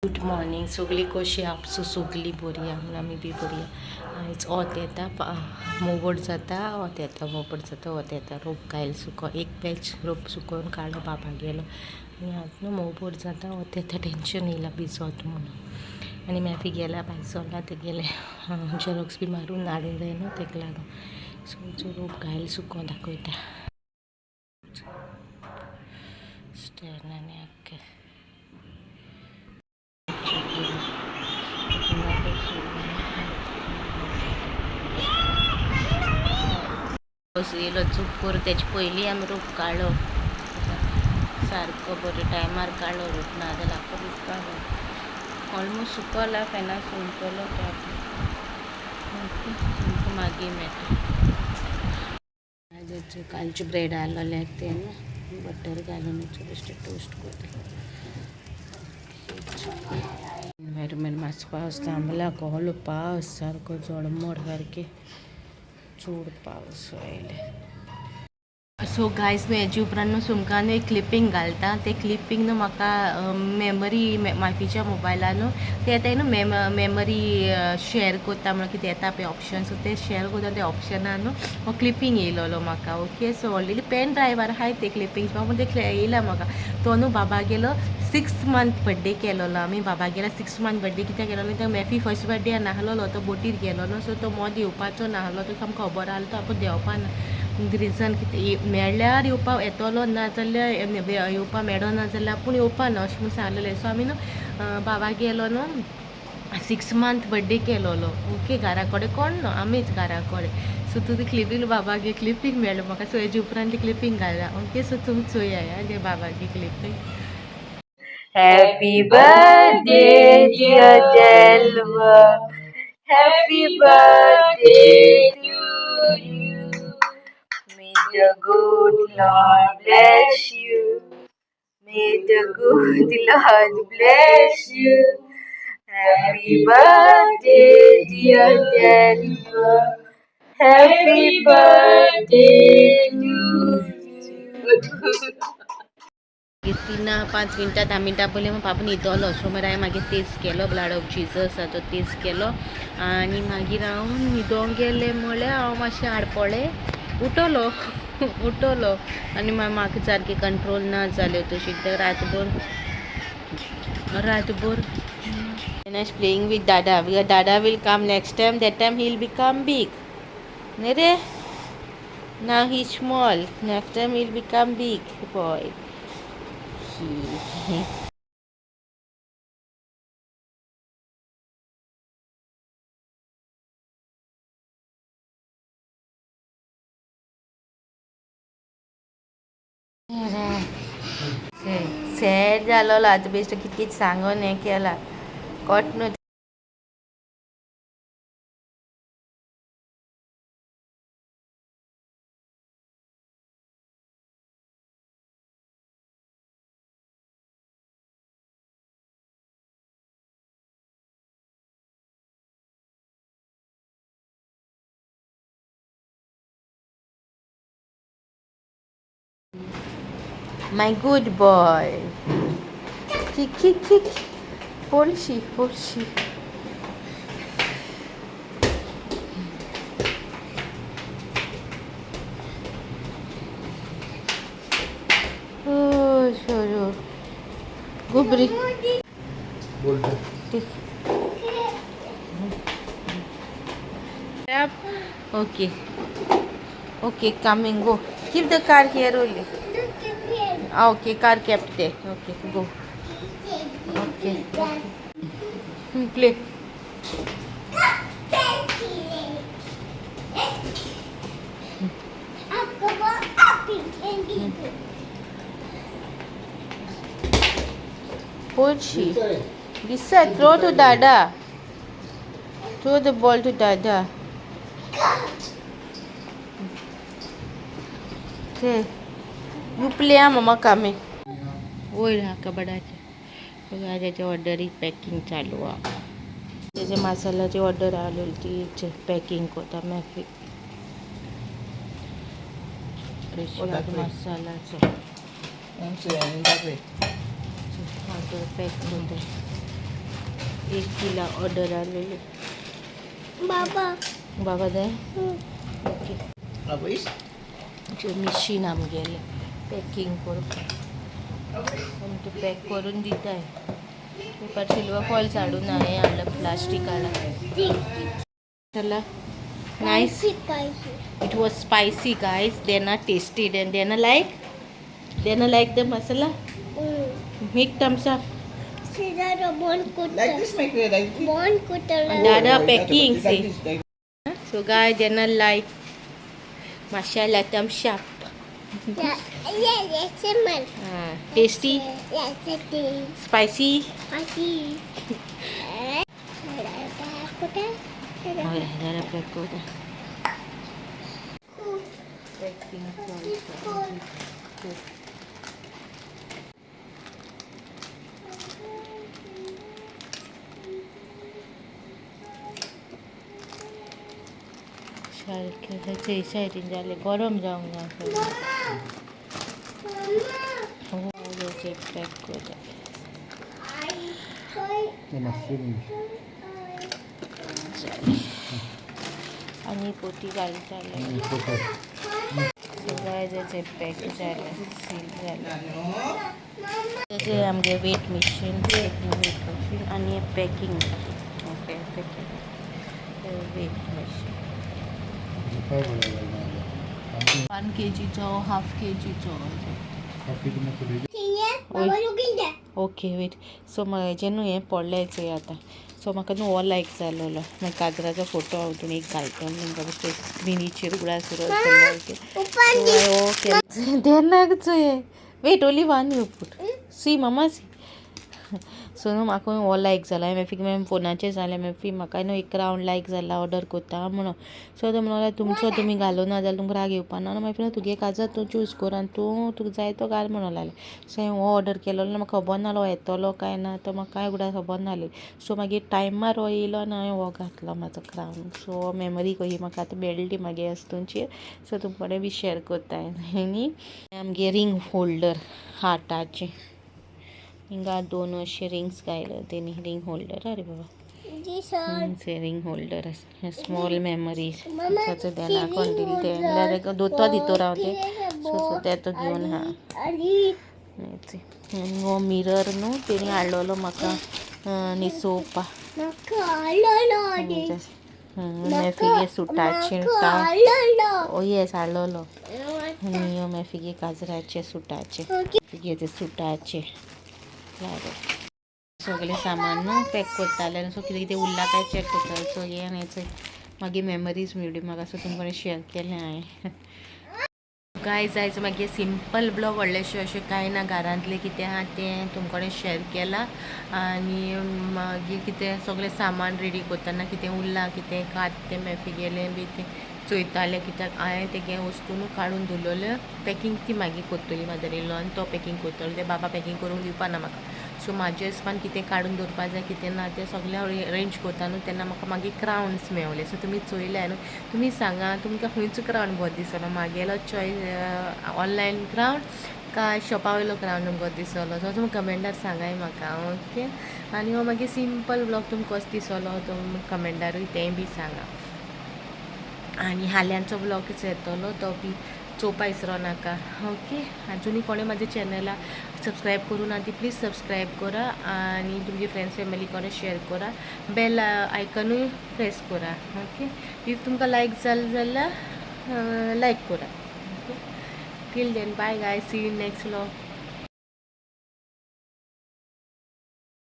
Good morning सगळीं कशी आपसू सगळीं बरी आहा आमी बी बरी आयज वत येता मोबोट जाता वत येता मोबोट जाता वत येता रोप घायल सुको एक बॅच रोप सुकोवन काडलो बाबा गेलो आनी आतां न्हू मोबोट जाता वत येता टेंशन येयलां भिजोत म्हणून आनी मॅफी गेला भायर सरला ते गेले झेरोक्स बी मारून हाडूंक जाय न्हू तेका लागून सो रोप घायल सुको दाखयता स्टॅन्ड आनी आख्खें. पावस येयलो चूक करून तेचे पयलीं आमी रोप काडलो सारको बरो टायमार काडलो रोप ना जाल्यार आख्खो दिसपाक ऑलमोस्ट सुकला फेना सुकतलो तो आतां तुमकां मागीर मेळटा. कालचे ब्रेड आहलोले ते न्हू बटर घालून बेश्टे टोस्ट करता. मेरे मेरे मातसो पावस थांबला कहलो पावस सारको जळमोड सारकें चड पावस आयले. सो गायज न्हू हेजे उपरांत न्हू तुमकां न्हू एक क्लिपींग घालता ते क्लिपींग न्हू म्हाका मेमरी माफीच्या मोबायलार न्हू ते येता न्हू मेमरी शेर करता म्हणून कितें येता पळय ऑप्शन सो ते शेर करता ते ऑप्शनान न्हू हो क्लिपींग येयलोलो म्हाका. ओके सो ऑलरेडी पेन ड्रायव्हार आहाय ते क्लिपींग पूण ते येयला म्हाका तो न्हू बाबा गेलो 6th month birthday केलोलो आमी बाबा गेला 6th month birthday कित्याक केलोलो तो मॅफी फर्स्ट बर्थडे नाहलोलो तो बोटीर गेलो न्हू सो तो मोद येवपाचो नाहलो तो आमकां खबर आहलो तो आपूण देंवपा ना रिजन कितें मेळ्ळ्यार येवपा येतलो ना जाल्यार येवपा मेळना जाल्यार आपूण येवपा ना अशें म्हूण सांगलेलें. सो आमी न्हू बाबा गेलो न्हू 6 मंथ बर्थडे केलोलो. ओके घरा कडेन कोण न्हू आमीच घरा कडेन. सो तूं ती क्लिपींग बाबागे क्लिपींग मेळ्ळें म्हाका सो हेजे उपरांत ती क्लिपींग घाला. ओके सो तुमी चोया ते बाबागे clipping. Happy birthday dear Delva, happy birthday to you. May the good Lord bless you. May the good Lord bless you. Happy birthday, dear Delva. Happy birthday to you. 3-5 मिनटां 10 मिनटां पयलीं बाबू न्हिदलो. So मागीर हांवें मागीर तेज केलो ब्लड ऑफ जिजस तो तेज केलो आनी मागीर हांव न्हिदोंक गेलें म्हळ्यार हांव मातशें आडपळें उठलो उठलो आनी मागीर म्हाका सारकें कंट्रोल ना जालें तशें कित्याक रातभर रातभर Ganesh playing with Dada because Dada will come next time. That time he'll become big. न्ही रे? Now he's small. Next time he'll become big boy. Sad जालोलो आतां बेश्टो कित कित सांगून हें केलां कोट न्हू. My good boy. Kick, kick, kick. Polshi, polshi. Oh, sure. Gubri. Okay. Okay, coming, go. Keep the car here only. Okay, car kept there. Okay, go. Okay. Play. Polshi. This side, throw to Dada. Throw the ball to Dada. Okay. You play, mama coming. वयर हा कबडाचे बघा ऑर्डरी packing चालू आहा. तेजे मसाल्याची order आलेली ती पॅकिंग करता मॅफी मसाल्याचो ऑर्डर पॅक करता. एक किला ऑर्डर आलेली. बाबा. बाबा जाय. ओके. मिशीन आमगेलें पॅकिंग करपाक. आमकां पॅक करून दिताय. पेपर सिल्वर फॉल्स हाडून हांवें हाडला, प्लास्टीक हाडला. चला, nice. Spicy. It was spicy, guys. They not tasted and they not like. They not like the masala. Make thumbs up. Like this, make it like this. Dada packing Like see. this, like So guys, they not like masala, thumbs up. Tasty, spicy. हय, दादा pack करता. Packing चालू. सारकें थंय सायडीन जालें, गरम जावंक ना. पॅक करता. मातशें. आनी पोती घालताले. सगळें जाचें पॅक जालें, सील जालें. तेजें आमगे वेट मशीन आनी packing machine. Okay, packing weight machine. 1 केजीचो, हाफ केजीचो. Okay, weight. सो म्हजें न्हू हें पडलें चोय आतां. सो म्हाका न्हू हो लायक जालोलो. मागीर काजराचो फोटो हांव तितून एक घालता तांकां बेश्टे स्क्रिनीचेर उगडास उरत जाल्यार. ओके, तेन्ना चोय. Wait, only one you put. See mama, see. So न्हू म्हाका हो लायक जाला. हांवें फिक मागीर फोनाचेर सांगलें मागीर म्हाका न्हू एक क्रावन लायक जाला, ऑर्डर करता म्हणून. सो तो म्हणूंक लागलो, तुमचो तुमी घालूं ना जाल्यार तुमकां राग येवपा ना. मागीर तुगे काजर तूं चूज कर आनी तूं तुका जाय तो घाल म्हणूंक लागलें. सो हांवें हो ऑर्डर केलो. म्हाका खबर नासलो हो येतलो काय ना, तो म्हाका कांय उगडास खबर नासली. सो मागीर टायमार हो येयलो आनी हांवें हो घातलो म्हाजो क्रावन. सो मेमरी कही म्हाका आतां मेळ्ळी मागे वस्तूंचेर. सो तुमचे कडेन बी शेअर करता. आनी आमगे रिंग होल्डर हार्टाचे. हिंगा दोन अशे रिंग्स घायले तेणी, रिंग होल्डर. अरे बाबा, रिंग होल्डर आसा. स्मॉल मेमरीज देना कोण दिले ते म्हणल्यार दोतो दितोर हांव ते. सो सो ते तो घेवन हा. आनी हो मिरर न्हू तेणी हाडलेलो म्हाका न्हेसोवपा. मेफिगे सुटाचे. ओ येस, हाडलेलो. आनी मेफिगे काजराचे सुटाचे, फिगे सुटाचे. सगळें सामान न्हू पॅक करतालें आनी सो कितें कितें उरलां काय चॅक करतालें. सो हें आनी मागीर मेमरीज मेळ्ळी म्हाका. सो तुमकां कडेन शेअर केलें हांवें. गायज, आयज मागीर सिंपल ब्लॉग, व्हडलेशें अशें कांय ना. घरांतलें कितें आहा तें तुमकां कडेन शेअर केलां. आनी मागीर कितें सगळें सामान रेडी करतना कितें उरलां, कितें खात तें मेफिगेलें बी तें चोयतालें. कित्याक हांवें तेगे वस्तू न्हू काडून दवरलेल्यो. पॅकींग ती मागीर करतली मदर इन लॉ आनी तो पॅकींग करतलो. ते बाबा पॅकींग करूंक दिवपा ना म्हाका. सो म्हाजे हिसपान कितें काडून दवरपा जाय, कितें ना, तें सगळें हांव अरेंज करता न्हू, तेन्ना म्हाका मागीर क्रावन्स मेवले. सो तुमी चोयले न्हू, तुमी सांगा तुमकां खंयचो क्रावन बरो दिसलो, म्हागेलो चॉयस ऑनलायन क्रावन काय शॉपा वयलो क्रावन तुमकां दिसलो. सो तुमी कमेंटार सांगाय म्हाका. ओके, आनी हो मागीर सिंपल ब्लॉग तुमकां कसो दिसलो, तुमी कमेंटारूय तेंय बी सांगा. आनी हाल्यांचो ब्लॉगच येतलो, तो बी चोवपा विसरो नाका. ओके, अजुनूय कोणें म्हाज्या चॅनला सबस्क्रायब करूं ना ती प्लीज सबस्क्रायब करा आनी तुमची फ्रेंड्स फॅमिली कडेन शेअर करा. बेल आयकनूय प्रेस करा. ओके, if तुमकां लायक जालें जाल्यार लायक करा. Okay, till then, bye guys, see you next vlog.